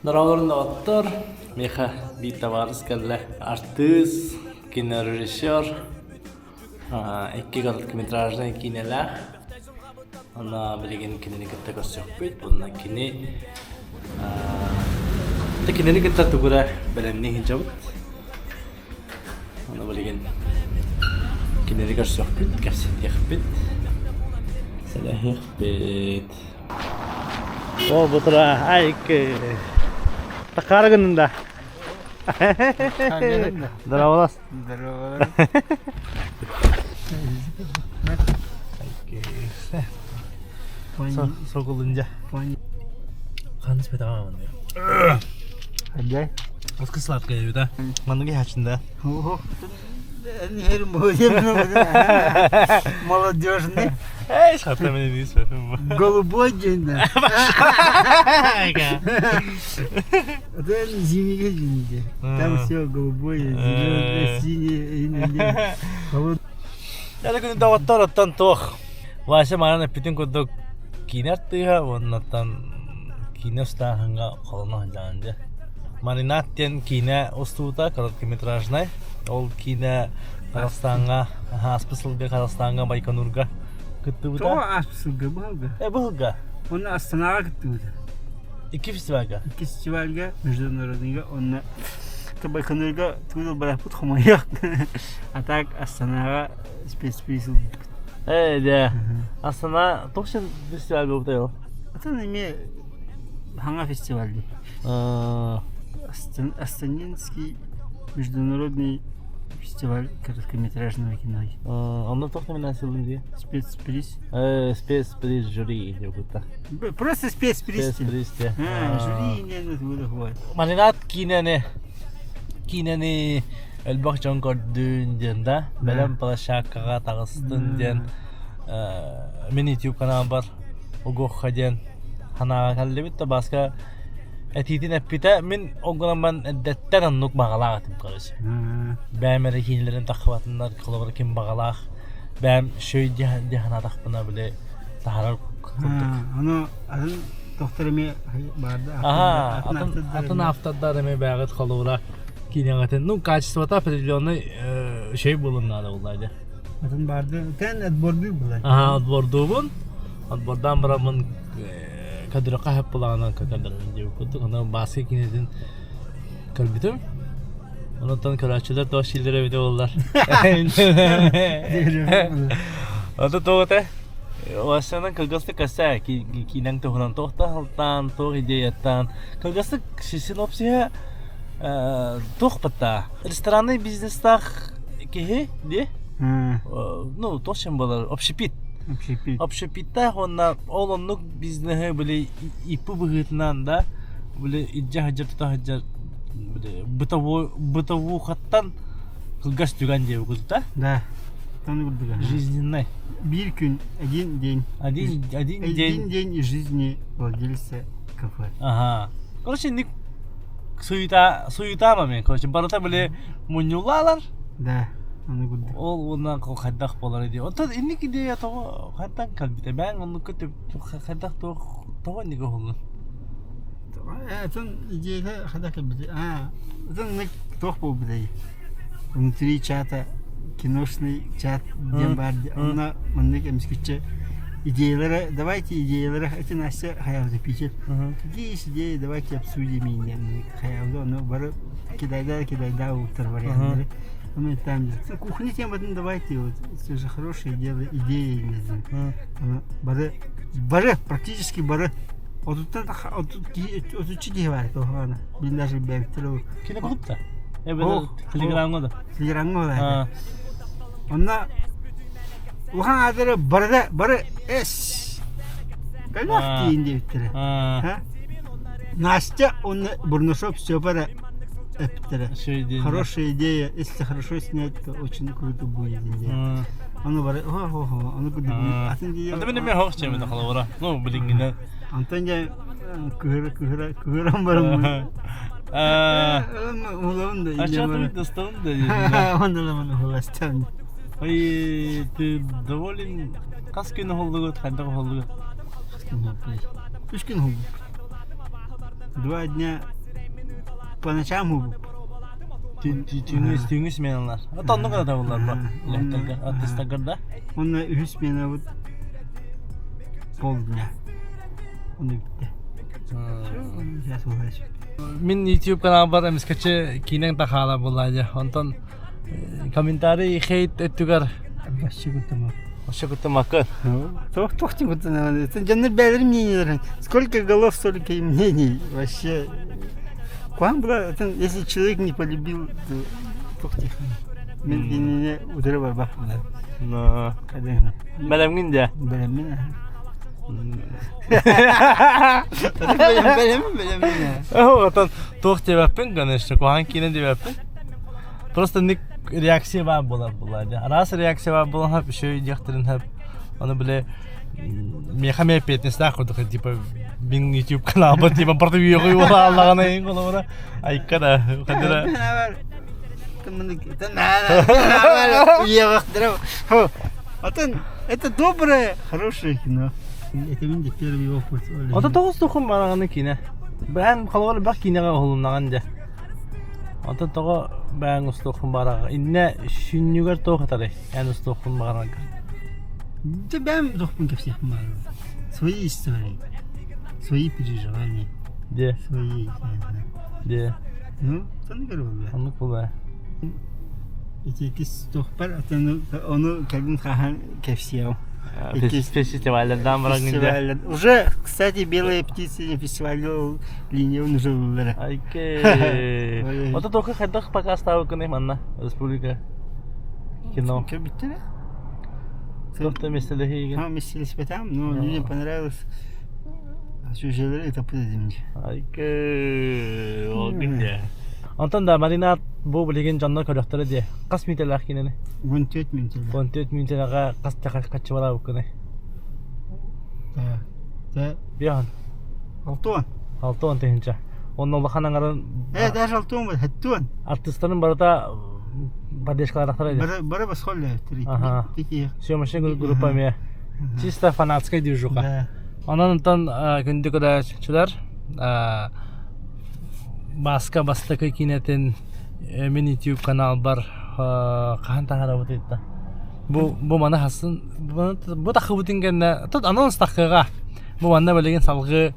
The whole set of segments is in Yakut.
Дорооболорун доҕоттор, миэхэ биир табаарыс кэллэ. Артыыс, кинорежиссер, икки короткометражнай киинэлээх. Онно билигин кинини кытта көрсүөхпүт. Уонна кини кинини кытта тугу эрэ бэлэмнии сылдьабыт. Ону билигин кинини көрсүөхпүт, кэпсэтиэхпит, сэлэһиэхпит. О, бутура, айкы. Такара гыннын да. Здорово. Здорово. Сокулунжа. Ханыс бетаҕа Ханжай? Аскы сладкая да. Манныгы хачында. Молодежный. Эй, шарта мен Голубой день, да. Это зимние извините. Там все голубое, зеленое, синее. Яда күнү доҕоттор оттон туох. Вася манан эппитин курдук киинэ артыыһа уоннаттан киинэ устааһыҥҥа холоно сылдьаҕын дьэ. Маринад диэн киинэ устуута короткометражнай. Ол киинэ Казахстаҥҥа ааспыт сылга Казахстаҥҥа Байконурга кыттыбыта. Тоҕо ааспыт сылга быһылга? Э быһылга. Онно Астанаҕа кыттыбыта. Икки фестивальга? Икки фестивальга, международныйга уонна Байконурга тугу бараппыт хомойуох. А так Астанаҕа спецприз ылбыппыт. Ээ, дьэ. Астана туох фестиваль буолбутай ол? Атын эмиэ хаҥа фестиваль дии. Астанинский международный фестиваль короткометражного кино. Онно туох номинациялыын дии? Спецприз. Спецприз жюри диэбитэ. Просто спецприз. Спецприз дии. Жюри инньэ тугу Маринад киинэни киинэни элбэх дьон көрдүн диэн да бэлэм площадкаҕа таҕыстын диэн мин YouTube каналбар угуохха диэн санааҕа кэллибит да Бааска этиитин эппитэ мин ол гынан баран эрдэттэн оннук баҕалаах этим короче бэйэм эрэ киинэлэрин таххыбатыннар холобура ким баҕалаах бэйэм шөй дии санаатахпына били таһаарар курдук Ону атын тохтор эмиэ баарда Аха, атын атын автордар эмиэ бэйэҕит холобура киинэҕитин ну качествота определенный шөй буолун наада буолла дьэ Атын баарды тэн отбордуу булар. Аха, отбордуубун. Отбордаан бараммын кадырыкка хэп булаҕынан кадырын диэбит курдук. Онон Бааска кинитин көрбүтүм. Онтон көрөөччүлэр туох сииллэрэ эбитэ буоллар. Ото туох этэ? Васянан кылгастык кэсээ киинэҥ туһунан туох да алтаан, туох идеяттаан. Кылгастык синопсиһа туох баттаа? Ресторанный бизнестаах киһи дии? Ну, туох чем буолар? Общепит. Общепит. Общепиттаах уонна ол оннук бизнеһи били иппи быһыытынан да били илдьэ сылдьар тута сылдьар били бытовой бытовухаттан кылгас түгэн диэбит да? Да. Там курдуга. Жизненный. Биир күн, один день. Один, один день. Один день из жизни владельца кафе. Ага. Короче, ник суета суета момент. Короче, барыта били мунньуллаалар. Да. Аны курдук. Ол уонна хайдах буолар дии. Оттон инник идея тоҕо хантан кэлбитэ? Бэйэҥ оннукка хайдах туох тоҕо инник уһуллун? Атын идеята хайдах кэлбитэ? Аа, атын туох буолбутай? Внутри чата киношный чат диэн баар онно маннык эмискиччи идеялары давайте идеялары эти Настя хайаабыта пишет какие есть идеи давайте обсудим диэн хайаабыта ону бары кидайда кидайда уктар варианттары мы там кухня тематын давайте вот это же хорошая дело идея не знаю бары бары практически бары отуттан отуччу киһи баар туохана мин даже бэбиттэр Кино клубта Эбэтэр телеграмҥа да телеграмҥа да Онно улахан аадары барыта бары эс кэлэх тиийин диэбиттэрэ. Настя уонна Бурнашов Степа эрэ эппиттэрэ. Хорошая идея, если хорошо снять, то очень круто будет диэн. Ону бары хо-хо-хо, ону курдук атын идея. Аты мен эмиэ хоох чемин холобура. Ну, билиҥҥинэн. Антон дьэ кыһыра кыһыра кыһыран бараммын. Улаҕын да А достан да. Онно уластан. Ой, ты доволен? Хас күн уһуллугут, хайдах уһуллугут? Үс күн уһуллубут. 2 дня по ночам уһубуппут. Түүҥҥү сменалар. Ата оннук да буллар ба. Үлэһиттэргэ, артистарга да. Онно үһүс сменабыт полдня. Онно бүттэ. Сейчас уһааш. Мин YouTube каналбар эмискэчи киинэҥ тахаала буолла дьэ. Онтон комментарий хейт өттүгэр Вообще куттамак. Вообще куттамаккын. Туох туох куттанабын. Дьоннор бэйэлэрин мнениеларын. Сколько голов, столько и мнений. Вообще. Куһаҕан была, если человек не полюбил, то туох тихо. Мин кинини утары барбаппын. Но. Бэлэмҥин дьэ. Бэлэммин. Бэлэммин, бэлэммин. Оттон туох диэбэппин, конечно, куһаҕан киинэ диэбэппин. Просто ник реакция баар буолар буолла дьэ. Араас реакция баар буолан хөп, үчүгэй диэхтэрин хөп. Ону бile миэхэ эмиэ эппиэтинэстээх курдук типа мин YouTube каналбар типа барыта үөҕүй буола аллаҕына иһин холобура айка да хадыра Атын это доброе, хорошее кино. Это мин первый опыт. Ото тоҕус тухум бараҕаны киинэ. Бээн холобур бах киинэҕэ уһулуннаҕын дьэ. Онтон тоҕо бээн устуоххун баҕараҕын? Иннэ сүнньүгэр туох ытарый? Эн устуоххун баҕараргар. Да бэйэм туохпун кэпсиэхпин баҕарабын. Свои истории, свои переживания, Дьэ, свои... дьэ, Ну, сонно көрөбүн. оннук буолаа. Ити иккис туохпар, атын ону кэлин хаһан кэпсиэҕим. Иккис Фестиваллардаан бараҥҥын дьэ. фестиваллар. Уже, кстати, «Белые птицы» фестиваль линия уже ыллара. Айкэ. Ото тока хайдах показтаабыккыный манна республика кино. Көрбүттэрэ? Туох миэстэлэһиигин? А, миэстэлэспэтим, но мне понравилось. Сюжетлары это дим. Айкэ. Ол дьэ. Онтон да Маринад бу билигин дьоннор көрөхтөрө дии. Хас мүнүүтэлээх киинэни? 14 мүнүүтэлээх. 14 мүнүүтэлэҕэ хас хаччы бараабыккыный? Так. Да. Биэһэн. Алтуон. 60 тыһыынча. Онно улахан аҥарын Даже алтуон, хэттуон. артистарын барыта поддержкалаахтара дии. Бары бары басхоллар. Ага. Такие. Съемочная группа эмиэ. Чисто фанатская движуха. Да. Онон онтон күндү көрөөччүлэр Бааска бастакы киинэтин мин YouTube каналбар хаһан таһаарабыт ыйытта. Бу маны хасын бу тахыбытын кэннэ тут анонс тахыаҕа. Бу манна билигин салгыы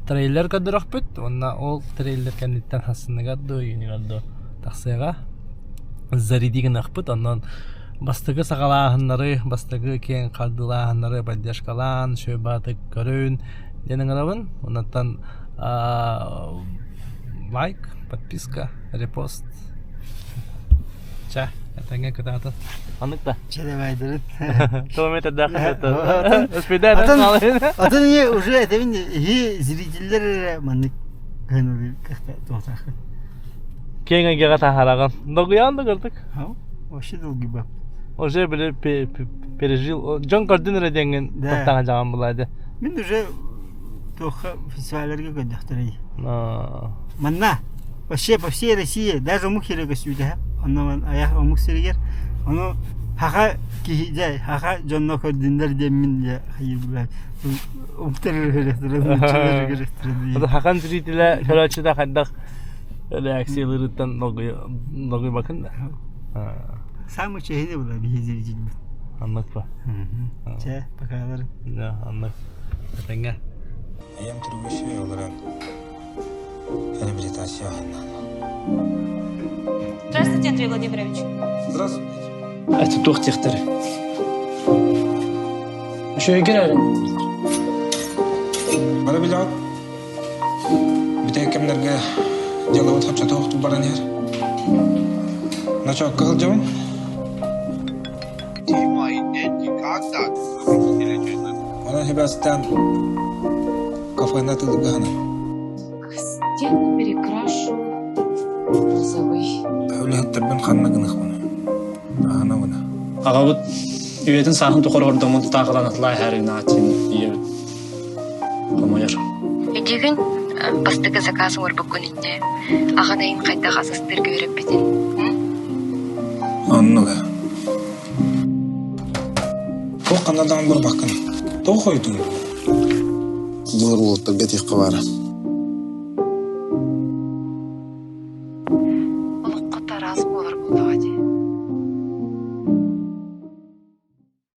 трейлер көрдөрөхпүт уонна ол трейлер кэнниттэн хассыныгар дуу үйүнүгэр дуу тахсыаҕа. Заряди гыныахпыт онон бастакы саҕалааһыннары, бастакы киэҥ хардыылааһыннары поддержкалаан, сүөбаатык көрүн диэн ыҥырабын. Оннуттан лайк, подписка, репост. Чэ, этэҥҥэ кытаатын. Аннык да. Чэ давайдырын. Километрдаах Атын атын не уже этэбин иһи зрителлер маннык гыналыр кахта туохтааххын. Киэҥ эйгэҕэ таһаараҕын. Долгуйаҕын да көрдүк. Вообще долгуйбап. Уже били пережил. Дьон көрдүн эрэ диэҥҥин Да. тохтоон дьаҕан булаады. Мин уже туохха фестивалларга көрдөхтөрүй. Манна вообще по всей России, даже омук сирэ көстүүтэ онно айах омук сиригэр ону хаха киһи дьэ хаха дьонно көрдүннэр диэммин дьэ хайыыллар омуктар көрөхтөрө. Хахан зрителэ көрөөччүтэ хайдах реакцияларыттан долгуйбакын да. Самый честный была биһи зрителбит. Аннык па. Чэ, покалар. Да, аннык. Этэҥҥэ. Ийэм түргүсүй олорон реабилитация Здравствуйте, Андрей Владимирович. Здравствуйте. Это туох диэхтэрэ. Үчүгэйгэр эрэ. Бары билэҕит, бүтэһик кэмнэргэ дьыалабыт хоччотоох баран иһэр. Ночоокко сылдьабын. Онон сибээстээн кафены атыылыырга Стену перекрашу розовый. Үлэһиттэрбин ханна гыныахпын? Аһанабын. Аҕабыт үйэтин сааһын тухары ордоммун тутаахылаан атылаа иһээригин ийэбит хомойор. Өйдүүгүн, бастакы заказ оҥорбуккун инньэ, аҕан ыйын хайдах ас астыырга үөрэппитин? Оннуга. Туох ханна даҕаны барбаккын. Тоҕо хойутуй? Дьылар уолаттарга этиэххэ баара. Араас буолар буоллаҕа дии.